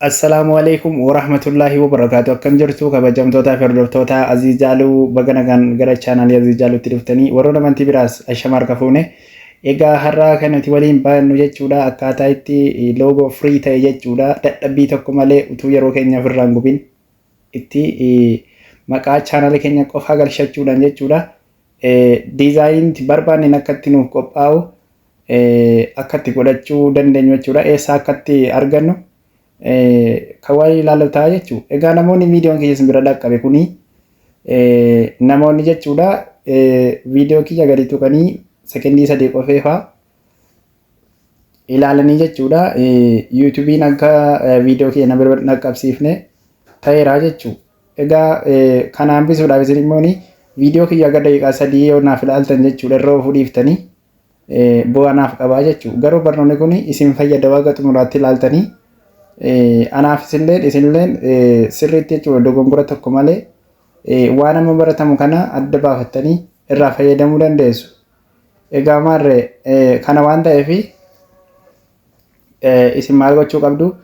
Assalaamu alaikum warahmatullaahi wabarakaatu. Akkam jirtu, kabajamtootaa fi hordoftoota Aziz Jaaluu? Baga nagaan gara chaanaalii Aziz Jaaluutti dhuftanii. Warroota amantii biraas ashama harka fuune. Egaa har'a kan nuti waliin barannu jechuudha, akkaataa itti loogoo free ta'e jechuudha, dadhabbii tokko malee utuu yeroo keenya ofirraa hin gubin itti maqaa chaanaalii keenya qofaa galchachuudhaan jechuudha, diizaayiniin barbaanneen akka itti nuuf qophaa'u akka itti godhachuu dandeenyu jechuudha. Eessaa akka itti argannu kan waa'ee ilaalu ta'a jechuudha. Egaa namoonni viidiyoon kiyya isin bira dhaqqabe kuni, namoonni jechuudha, viidiyoo kiyya gadi tuqanii sekendii 3 qofeefaa ilaalanii jechuudha. YouTube'n akka viidiyoo kiyya na bira dhaqqabsiifne ta'eera jechuudha. Egaa kana hambisuudhaaf isin immoo viidiyoo kiyya aga daqiiqaa 3 yoo naaf ilaaltan jechuudha, irra ofuu dhiiftanii bu'aa naaf qabaa jechuudha. Garuu barnoonni kun isin fayyada, waaqa xumuraatti ilaaltanii anaaf isinilleen sirriitti jechuudha, dogongora tokko malee waan amma baratamu kana adda baafattanii irraa fayyadamuu dandeessu. Egaa maarree, kana waan ta'eef isin maal gochuu qabdu?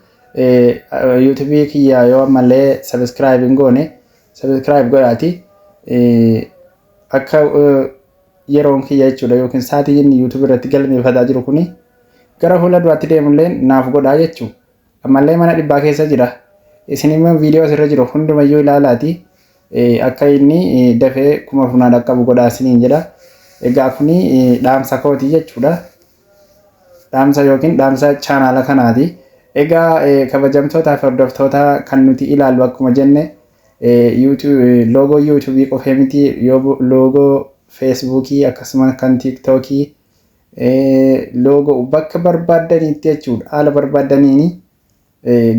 YouTubeii kiyya yoo ammallee subscribe hin goone, subscribe godhaati, akka yeroon kiyya jechuudha yookiin sa'aatii inni YouTube irratti galmeeffataa jiru kuni gara fuula duraatti deemullee naaf godhaa jechuudha. Ammallee mana dhibbaa keessa jira. Isin immoo viidiyoo asirra jiru hundumayyuu ilaalaati, akka inni dafee 4,000 dhaqqabu godhaa isiniin jedha. Egaa kuni dhaamsa kooti jechuudha. Dhaamsa yookiin dhaamsa chaanaala kanaati. Egaa kabajamtootaa fi hordoftoota, kan nuti ilaallu akkuma jenne loogoo YouTubeii qofee miti, loogoo Facebookii akkasumas kan TikTokii, loogoo bakka barbaaddaniitti jechuudha, haala barbaaddaniini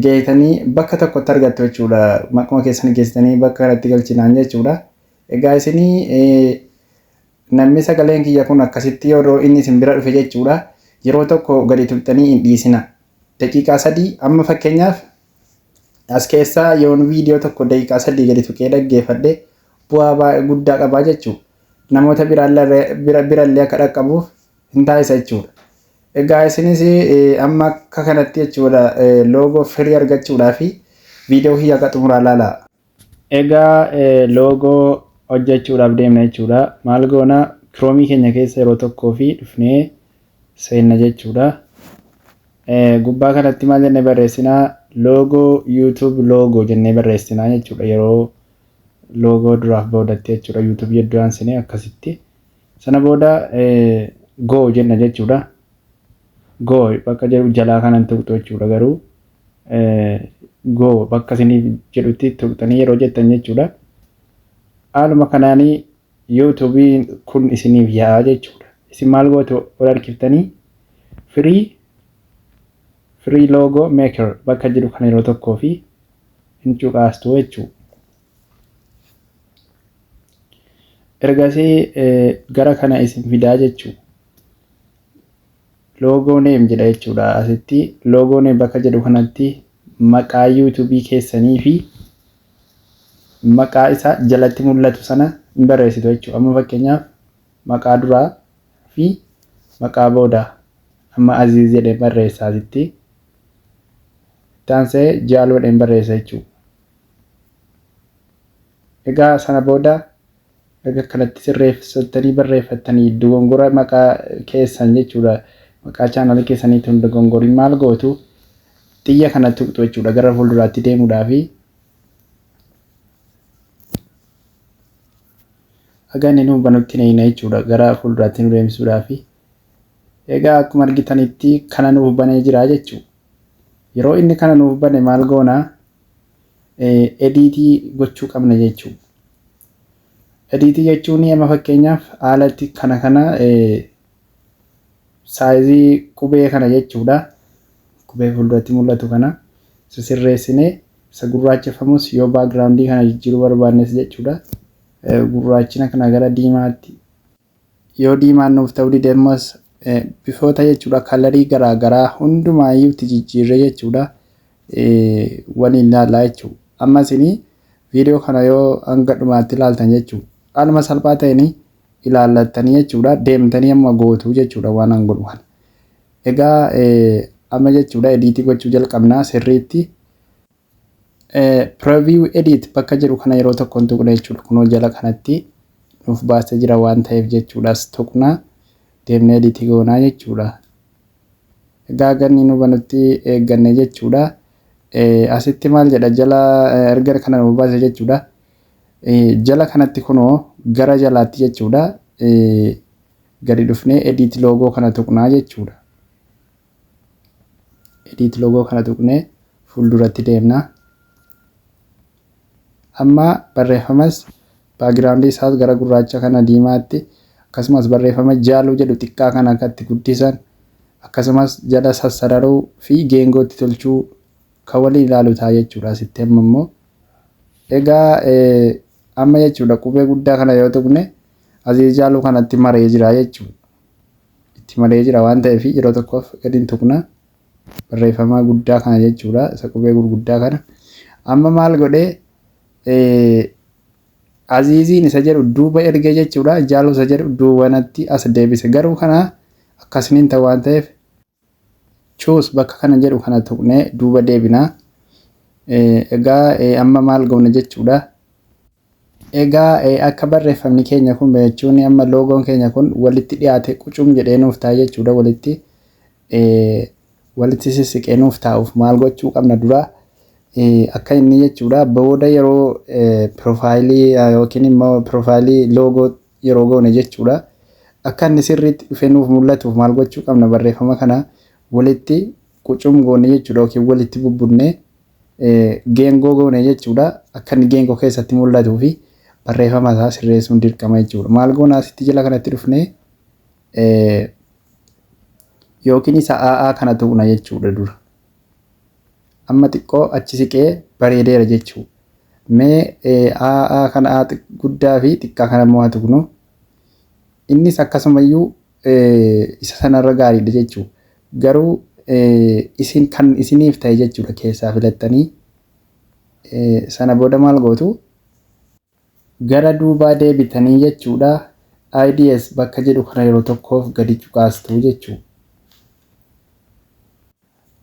geessanii bakka tokkotti argattu jechuudha. Maquma keessan geessitanii bakka kanatti galchinaan jechuudha. Egaa isinii namni sagaleen kiyya kun akkasitti yeroo inni isin bira dhufe jechuudha, yeroo tokko gadi tuqxanii hin dhiisina. Daqiiqaa 3, amma fakkeenyaaf as keessaa yoon viidiyoo tokko daqiiqaa 3 gadi tuqee dhaggeeffadhe, bu'aa baay'ee guddaa qabaa jechuudha. Namoota birallee akka dhaqqabuuf hin taasisa jechuudha. Egaa isinis amma akka kanatti jechuudha, loogoo free argachuudhaa fi viidiyoo kiyya akka xumuraa ilaalaa. Egaa loogoo hojjechuudhaaf deemna jechuudha. Maal goona? Chromeii keenya keessa yeroo tokkoo fi dhufnee seenna jechuudha. Gubbaa kanatti maal jennee barreessinaa? Loogoo, YouTube logo jennee barreessinaa jechuudha. Yeroo loogoo duraaf boodatti jechuudha. YouTube iddoo aansinee akkasitti. Sana booda go jenna jechuudha. Go bakka jedhu jalaa kanan tuqxu jechuudha, garuu go bakka isiniif jedhutti tuqxanii yeroo jettan jechuudha. Haaluma kanaanii YouTube'n kun isiniif yaa'a jechuudha. Isin maal gootu? Ol harkiftanii free logo maker bakka jedhu kana yeroo tokkoo fi hin cuqaastu jechuudha. Ergasii gara kana isin fidaa jechuudha. Logo name jedha jechuudha. Asitti logo name bakka jedhu kanatti maqaa YouTubeii keessanii fi maqaa isa jalatti mul'atu sana hin barreessitu jechuudha. Amma fakkeenyaaf maqaa duraa fi maqaa boodaa amma Aziz jedhee barreessa asitti. Itti aansee Jaaloo jedheen barreessa jechuudha. Egaa sana booda erga kanatti sirreeffattanii barreeffattanii, dogongora maqaa keessan jechuudha, maqaa chaanaalii keessaniitti hin dogongoriin, maal gootu? Xiyya kana tuqxu jechuudha gara fuulduraatti deemuudhaafi. Haga inni nu banutti neeyna jechuudha, gara fuulduraatti nu deemsisuudhaafi. Egaa akkuma argitanitti kana nuuf banee jira jechuudha. Yeroo inni kana nuuf bane maal goonaa? Editii gochuu qabna jechuudha. Editii jechuun amma fakkeenyaaf haala itti kana sizeii qubee kana jechuudha. Qubee fuulduratti mul'atu kana sisirreessinee, isa gurraacheffamus yoo backgroundii kana jijjiiruu barbaannes jechuudha. Gurraachina kana gara diimaatti, yoo diimaan nuuf ta'uu dide ammas bifoota jechuudha, colorii garaa garaa hundumaayyuu itti jijjiirree jechuudha, waliin ilaallaa jechuudha. Amma isinii viidiyoo kana yoo hanga dhumaatti ilaaltan jechuudha, haaluma salphaa ta'een ilaallattanii jechuudha, deemtanii amma gootuu jechuudha waan an godhu kana. Egaa amma jechuudha editii gochuu jalqabnaa sirriitti. Preview edit bakka jedhu kana yeroo tokkoon tuqna jechuudha. Kunoo jala kanatti nuuf baasee jira waan ta'eef jechuudhaas tuqna, deemnee edit goonaa jechuudha. Egaa ganni nu banutti eegganne jechuudha. Asitti maal jedha? Jala erga kana nu baase jechuudha. Jala kanatti kunoo gara jalaatti jechuudha. Gadi dhufnee edit logo kana tuqnaa jechuudha. Edit logo kana tuqnee fuulduratti deemna. Amma barreeffamas background isaas gara gurraacha kana diimaatti, akkasumas barreeffama jaaluu jedhu xiqqaa kana akka itti guddisan, akkasumas jala sassararuu fi geengootti tolchuu kan waliin ilaalu ta'a jechuudha. Asitti amma immoo egaa amma jechuudha qubee guddaa kana yoo tuqne asii jaaluu kanatti maree jira jechuudha. Itti maree jira waan ta'eef yeroo tokkoof gadi hin tuqna barreeffama guddaa kana jechuudha, isa qubee gurguddaa kana. Amma maal godhee? Aziiziin isa jedhu duuba ergee jechuudha. Jaaluu isa jedhu duubanatti as deebise. Garuu kana akkasiniin ta'u waan ta'eef choose bakka kana jedhu kana tuqnee duuba deebinaa. Egaa amma maal goona jechuudha. Egaa akka barreeffamni keenya kun jechuun amma loogoon keenya kun walitti dhiyaate qucum jedhee nuuf ta'a jechuudha. Walitti sissiqee nuuf taa'uuf maal gochuu qabna dura? Akka inni jechuudha booda yeroo profile yookiin immoo profile logo yeroo goone jechuudha. Akka inni sirriitti dhufee nuuf mul'atuuf maal gochuu qabna? Barreeffama kana walitti qucum goone jechuudha yookiin walitti bubbunne geengoo goone jechuudha. Akka inni geengoo keessatti mul'atuu fi barreeffama isaa sirreessuun dirqama jechuudha. Maal goona? Asitti jala kanatti dhufnee yookiin isa AA kana tuqna jechuudha dura. Amma xiqqoo achi siqee bareedeera jechuudha. Mee AA kana A guddaa fi xiqqaa kana immoo haa tuqnu. Innis akkasumayyuu isa sanarra gaariidha jechuudha. Garuu isin kan isiniif ta'e jechuudha keessaa filattanii sana booda maal gootu? Gara duubaa deebitanii jechuudha, IDS bakka jedhu kana yeroo tokkoof gadi cuqaastu jechuudha.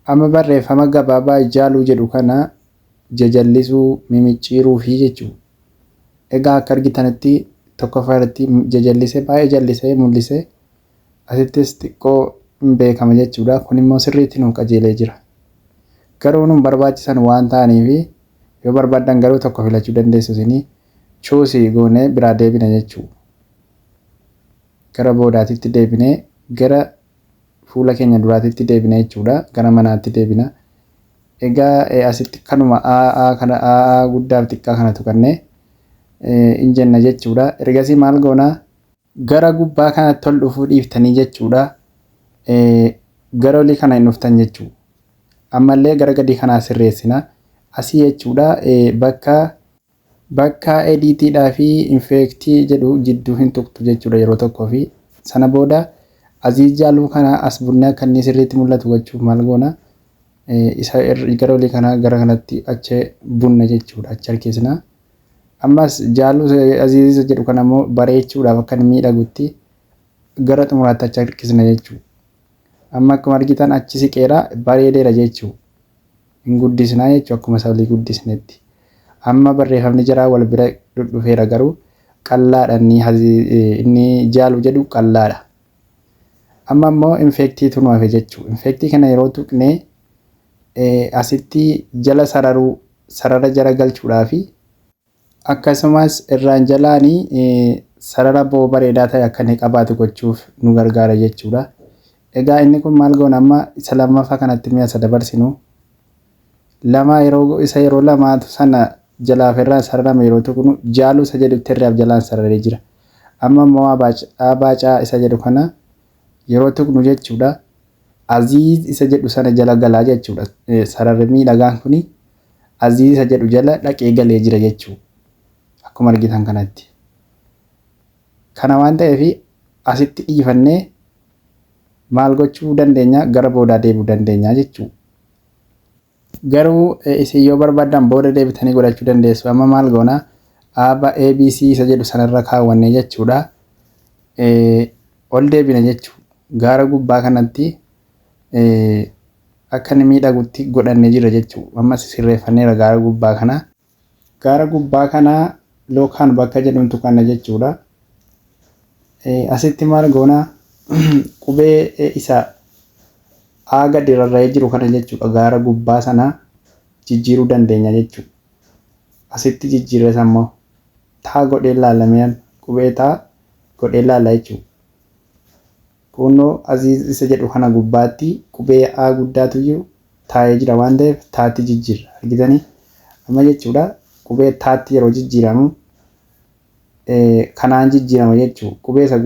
Amma barreeffama gabaabaa jaaluu jedhu kana jajallisuu, mimicciiruu fi jechuudha. Egaa akka argitanitti tokkoffaa irratti jajallisee, baay'ee jallisee mul'isee, asittis xiqqoo hin beekama jechuudha. Kun immoo sirriitti nuuf qajeelee jira. Garuu nun barbaachisan waan ta'aniif yoo barbaaddan garuu tokko filachuu dandeessu isinii. Choose goonee biraa deebina jechuudha. Gara boodaatitti deebinee gara fuula keenya duraatitti deebina jechuudha. Gara manaatti deebina. Egaa asitti kanuma AA kana, AA guddaa fi xiqqaa kana tuqannee hin jenna jechuudha. Ergasii maal goonaa? Gara gubbaa kanatti ol dhufuu dhiiftanii jechuudha. Gara olii kana hin dhuftan jechuudha. Ammallee gara gadii kanaa sirreessina. Asii jechuudha bakka editiidhaa fi effect jedhu jidduu hin tuqxu jechuudha yeroo tokkoo fi sana booda Aziiz Jaaluu kana as bunnee akka inni sirriitti mul'atu gochuuf maal goona? Isa gara olii kana gara kanatti achi bunna jechuudha, achi harkisna. Ammas Jaaluu Aziiz jedhu kana immoo bareechuudhaaf akka inni miidhagutti gara xumuraatti achi harkisna jechuudha. Amma akkuma argitan achi siqeera, bareedeera jechuudha. Hin guddisnaa jechuudha akkuma isa olii guddisnetti. Amma barreeffamni jaraa wal bira dhufeera, garuu qallaadha, inni Jaalu jedhu qallaadha. Amma immoo effectiitu nu hafe jechuudha. Effect kana yeroo tuqnee asitti jala sararuu, sarara jala galchuudhaa fi akkasumas irraan jalaanii sarara bo'oo bareedaa ta'e akka inni qabaatu gochuuf nu gargaara jechuudha. Egaa inni kun maal goona? Amma isa lammaffaa kanatti mi'a isa dabarsinu lama yeroo isa yeroo lamaatu sana jalaaf irraan sararame yeroo tuqnu Jaaluu isa jedhutti irraaf jalaan sararee jira. Amma immoo abaacaa isa jedhu kana yeroo tuqnu jechuudha. Aziiz isa jedhu sana jala galaa jechuudha. Sararri miidhagaan kuni Aziiz isa jedhu jala dhaqee galee jira jechuudha. Akkuma argitan kanatti. Kana waan ta'eef asitti dhiifannee maal gochuu dandeenya? Gara boodaa deebi'uu dandeenya jechuudha. Garuu isin yoo barbaaddan booda deebitanii godhachuu dandeessu. Amma maal goona? Aaba ABC isa jedhu sanarra kaawwannee jechuudha. Ol deebina jechuudha. Gaara gubbaa kanatti Akka inni miidhagutti godhannee jira jechuudha. Ammas sirreeffanneera gaara gubbaa kanaa. Gaara gubbaa kanaa lookaan bakka jedhamtu kana jechuudha. Asitti maal goonaa? Qubee isa A gadi rarra'ee jiru kana jechuudha. Gaara gubbaa sanaa jijjiiruu dandeenya jechuudha. Asitti jijjiirres ammoo taa godhee ilaalamee, qubee taa godhee ilaala jechuudha. Kunnoo Aziz isa jedhu kana gubbaatti qubee A guddaatu iyyuu taa'ee jira waan ta'eef taatti jijjiirra. Argitanii? Amma jechuudha, qubee taatti yeroo jijjiiramu kanaan jijjiirama jechuudha. Qubee isa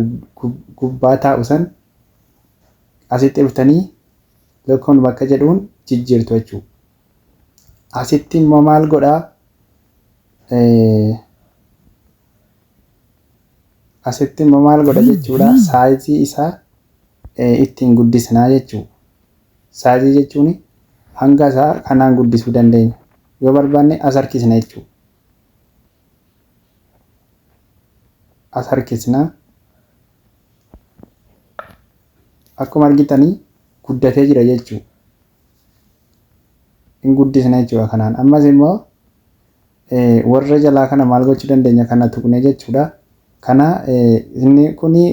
gubbaa taa'u san asitti dhuftanii lakkoon bakka jedhuun jijjiirtu jechuudha. Asitti immoo maal godhaa? Asitti immoo maal godha jechuudha? Size isaa ittiin guddisnaa jechuudha. Size jechuun hanga isaa kanaan guddisuu dandeenya. Yoo barbaanne as harkisna jechuudha. As harkisna. Akkuma argitanii guddatee jira jechuudha. Hin guddisna jechuudha kanaan. Ammas immoo warra jalaa kana maal gochuu dandeenya? Kana tuqnee jechuudha. Kana inni kuni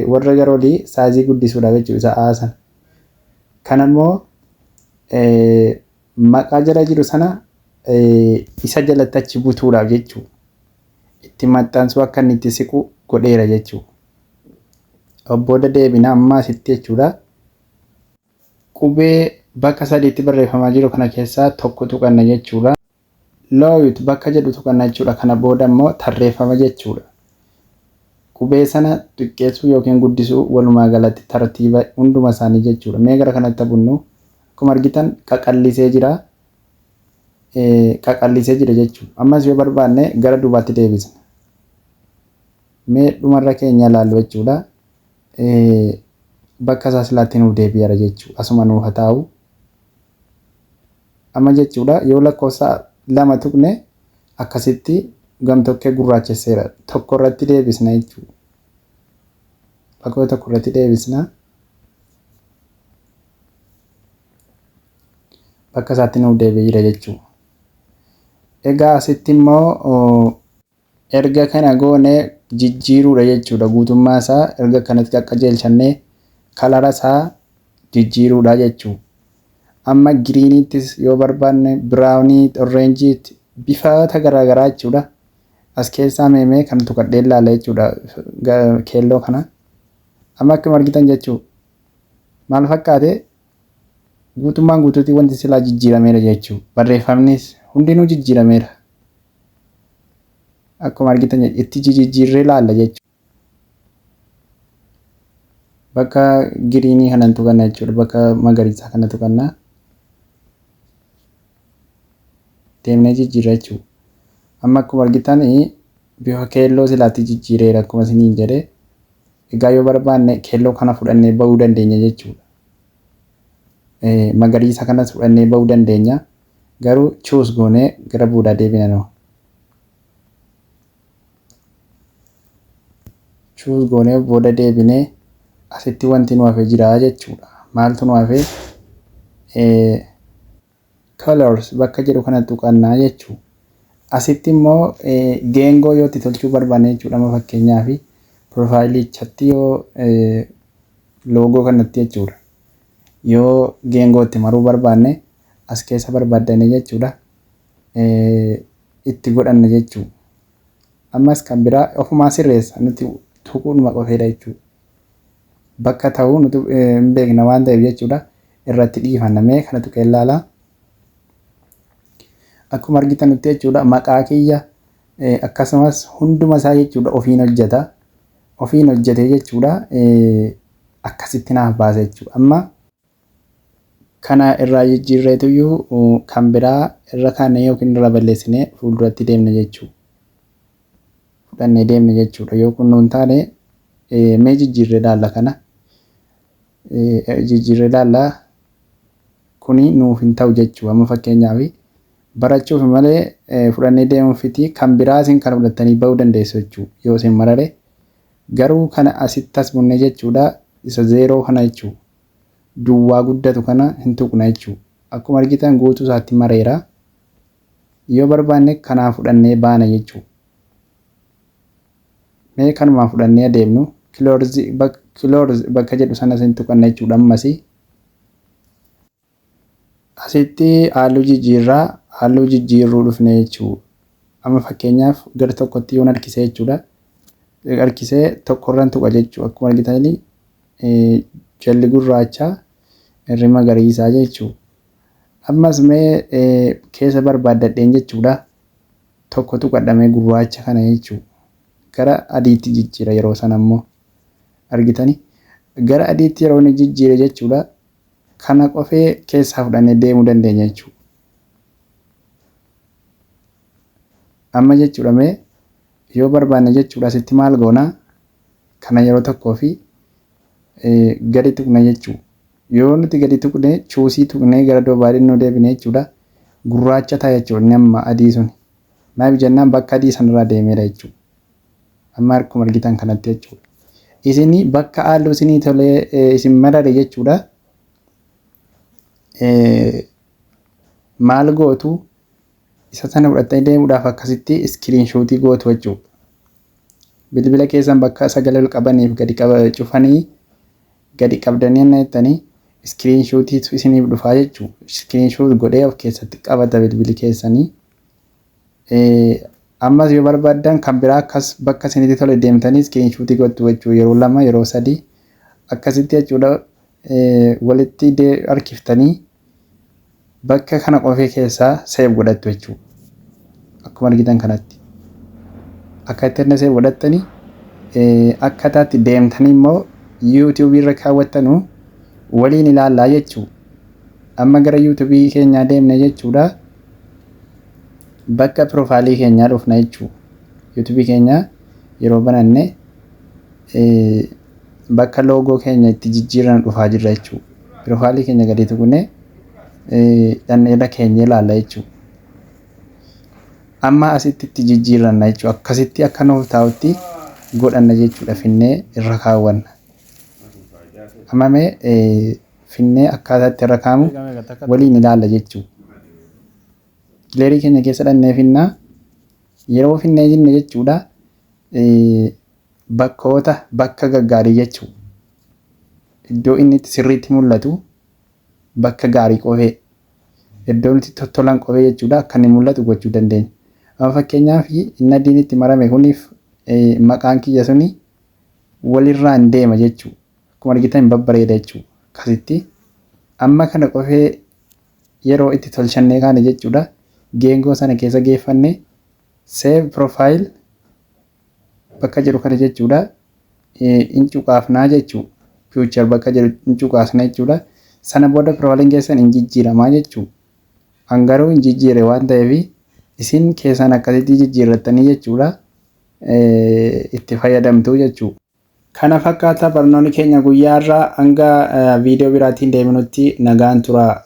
warra gara olii size guddisuudha jechuudha, isa A sana. Kana immoo maqaa jala jiru sana isa jalatti achi butuudhaaf jechuudha. Itti maxxansuu akka inni itti siqu godheera jechuudha. Booda deebina amma asitti jechuudha. Qubee bakka sadiitti barreeffamaa jiru kana keessaa tokko tuqanna jechuudha. Layout bakka jedhu tuqanna jechuudha. Kana booda immoo tarreeffama jechuudha. Qubee sana xiqqeessuu yookiin guddisuu, walumaa galatti tartiiba hunduma isaanii jechuudha. Mee gara kanatti bunnu. Akkuma argitan qaqallisee jira. Qaqallisee jira jechuudha. Ammas yoo barbaanne gara duubaatti deebisna. Mee dhumarra keenya ilaallu jechuudha. Bakka isaa silaatti nuuf deebi'eera jechuudha. Asuma nuuf haa taa'u. Amma jechuudha, yoo lakkoofsa 2 tuqne akkasitti gamtokkee gurraachesseera. Tokko irratti deebisna jechuudha. Lakkoofsa 1 irratti deebisna. Bakka isaatti nuuf deebi'ee jira jechuudha. Egaa asitti immoo erga kana goone jijjiiruudha jechuudha. Guutummaa isaa erga kanatti qaqqajeelchannee color isaa jijjiiruudha jechuudha. Amma greeniittis yoo barbaanne, brownii, orangeiitti, bifoota garaagaraa jechuudha. As keessaa meemee kan tuqadhee ilaala jechuudha, keelloo kana. Amma akkuma argitan jechuudha. Maal fakkaate? Guutummaan guutuutti wanti silaa jijjiirameera jechuudha. Barreeffamnis hundinuu jijjiirameera. Akkuma argitan itti jijjiirree ilaalla jechuudha. Bakka greenii kana tuqanna jechuudha. Bakka magariisaa kana tuqanna. Deemnee jijjiirra jechuudha. Amma akkuma argitan bifa keelloo silaatti jijjiireera akkuma isiniin jedhe. Egaa yoo barbaanne keelloo kana fudhannee bahuu dandeenya jechuudha. Magariisa kanas fudhannee bahuu dandeenya. Garuu choose goonee gara boodaa deebina noo. Choose goonee booda deebinee asitti wanti nu hafe jira jechuudha. Maaltu nu hafe? Colors bakka jedhu kana tuqannaa jechuudha. Asitti immoo geengoo yoo itti tolchuu barbaanne jechuudha. Amma fakkeenyaaf profileichatti yoo logo kanatti jechuudha. Yoo geengoo itti maruu barbaanne as keessa barbaaddanii jechuudha. Itti godhanna jechuudha. Ammas kan biraa ofumaa sirreessa, nuti tuquudhuma qofeedha jechuudha. Bakka ta'uu nuti hin beekna waan ta'eef jechuudha. Irratti dhiifanna. Mee kana tuqee ilaalaa. Akkuma argitanutti jechuudha, maqaa kiyya akkasumas hunduma isaa jechuudha ofiin hojjeta. Ofiin hojjetee jechuudha, akkasitti naaf baasa jechuudha. Amma kana irraa jijjiirreetuyyuu kan biraa irra kaannee yookiin irra balleessinee fuulduratti deemna jechuudha. Fudhannee deemna jechuudha. Yoo kun nuun taane mee jijjiirree ilaalla kana. Jijjiirree ilaalla, kuni nuuf hin ta'u jechuudha. Amma fakkeenyaaf barachuuf malee fudhannee deemuufiti, kan biraa isin kana fudhattanii bahuu dandeessu jechuudha. Yoo isin marare garuu kana asitti as bunnee jechuudha, isa zero kana jechuudha. Duwwaa guddatu kana hin tuqna jechuudha. Akkuma argitan guutuu isaatti mareera. Yoo barbaanne kanaa fudhannee baana jechuudha. Mee kanumaan fudhannee adeemnu, close bakka jedhu sana sin tuqanna jechuudha ammasii. Asitti halluu jijjiirraa, halluu jijjiirruu dhufne jechuudha. Amma fakkeenyaaf gara tokkotti yoon harkisee jechuudha. Harkisee tokkorran tuqa jechuudha. Akkuma argitanii jalli gurraacha, irri magariisaa jechuudha. Ammas mee keessa barbaaddadheen jechuudha. Tokko tuqadhamee gurraacha kana jechuudha. Gara adiitti jijjiira yeroo sana immoo argitanii, gara adiitti yeroo inni jijjiire jechuudha. Kana qofee keessaa fudhannee deemuu dandeenya jechuudha. Amma jechuudha, mee yoo barbaanne jechuudha, asitti maal goonaa? Kana yeroo tokkoo fi gadi tuqna jechuudha. Yoo nuti gadi tuqne, choose tuqnee gara duubaatti nu deebine jechuudha. Gurraacha ta'a jechuudha inni amma adii sun. Maaliif jennaan, bakka adii sanarraa deemeera jechuudha. Amma akkuma argitan kanatti jechuudha. Isin bakka halluu isinii tolee isin marare jechuudha. Maal gootu? Isa sana fudhattanii deemuudhaaf akkasitti screenshot gootu jechuudha. Bilbila keessan bakka sagalee ol qabaniif gadi qaba cufanii gadi qabdanii enna jettanii, screenshotiitu isiniif dhufaa jechuudha. Screenshot godhee of keessatti qabata bilbili keessanii. Ammas yoo barbaaddan kan biraa akkas bakka isinitti tole deemtanii screenshot gootu jechuudha. Yeroo lama, yeroo sadii akkasitti jechuudha, walitti harkiftanii bakka kana qofee keessaa save godhattu jechuudha. Akkuma argitan kanatti. Akka itti inni save godhattanii, akkataatti deemtanii immoo YouTube irra kaawwattanu waliin ilaallaa jechuudha. Amma gara YouTube keenyaa deemne jechuudha. Bakka profile keenyaa dhufna jechuudha. YouTube keenya yeroo bananne, bakka logo keenya itti jijjiiran dhufaa jirra jechuudha. Profile keenya gadi tuqnee dhandheera keenya ilaalla jechuudha. Amma asitti itti jijjiiranna jechuudha. Akkasitti akka nuuf taa'utti godhanna jechuudha. Finnee irra kaawwanna. Amma mee finnee akkaataa itti irra kaa'amu waliin ilaalla jechuudha. Gallery keenya keessa dhannee finnaa. Yeroo finnee jenne jechuudha, bakkoota bakka gaggaarii jechuudha. Iddoo inni itti sirriitti mul'atu, bakka gaarii qofee, iddoo itti tottolan qofee jechuudha, akka inni mul'atu gochuu dandeenya. Amma fakkeenyaaf inni adiin itti marame kuniif maqaan kiyya suni walirraan deema jechuudha. Akkuma argitan babbareeda jechuudha. Akkasitti amma kana qofee yeroo itti tolchannee kaane jechuudha. Geengoo sana keessa geeffannee save profile bakka jedhu kana jechuudha. In cuqaafnaa jechuudha. Feature bakka jedhu in cuqaasna jechuudha. Sana booda profileiin keessan hin jijjiiramaa jechuudha. An garuu hin jijjiire waan ta'eef, isin keessan akkasitti jijjiirrattanii jechuudha, itti fayyadamtu jechuudha. Kana fakkaata barnoonni keenya guyyaa irraa. Hanga viidiyoo biraatiin deebinutti nagaan tura.